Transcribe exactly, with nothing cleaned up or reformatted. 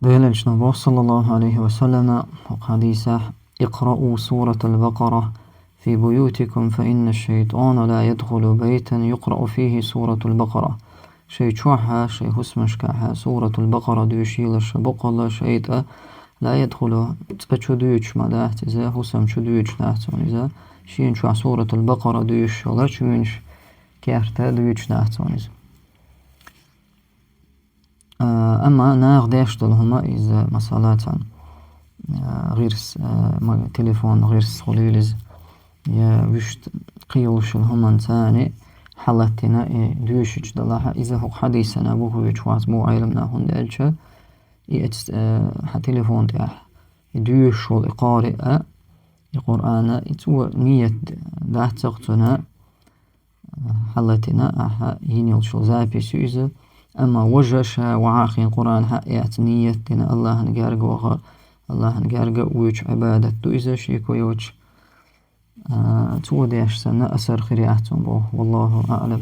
Делан элчано боху, саллаллаху алейхи ва саллама, хӀокху хьадисехь: «اقرؤوا سورة البقرة في بيوتكم فإن الشيطان لا يدخل بيتا يقرأ فيه سورة البقرة». Шайн чохь, шайн хӀусамашкахь Суратул Бакъара доьшуш елаш боккъалла шайтӀа, ла ядхулу, цӀа чу доьдуш ма дац иза, хӀусам чу доьдуш дац хьуна иза, шена чохь Суратул Бакъара доьшуш йолу чуьнаш керта доьдуш дац хьуна иза. А, амма наха деш долу хӀума иза, масала, цхьана, а, гӀирс, а, ма-, телефон гӀирс хуьлийла иза, я вуьшта кхин йолуш йолу хӀуманца царна хьалаттина и доьшуш далахь, иза хӀокху хьадисана бухуьйтуш вац боху Ӏеламнаха, хӀунда аьлча и эцна, а, хьан телефон тӀехь и доьшуш волу и къари а, и Къуръана, и цо ният дац-кх цунна, хьалатина, ахьа йина йолчул запись ю иза. Амма важа ша вахьа хин Къуръан хьаэца ният дина, Аллахьан герга ваха, Аллахьан герга а воьдуш Ӏибадат ду иза, шеко йоцуш. А, цо деш санна, асар хир яц цунна боху. Валлаху аълам.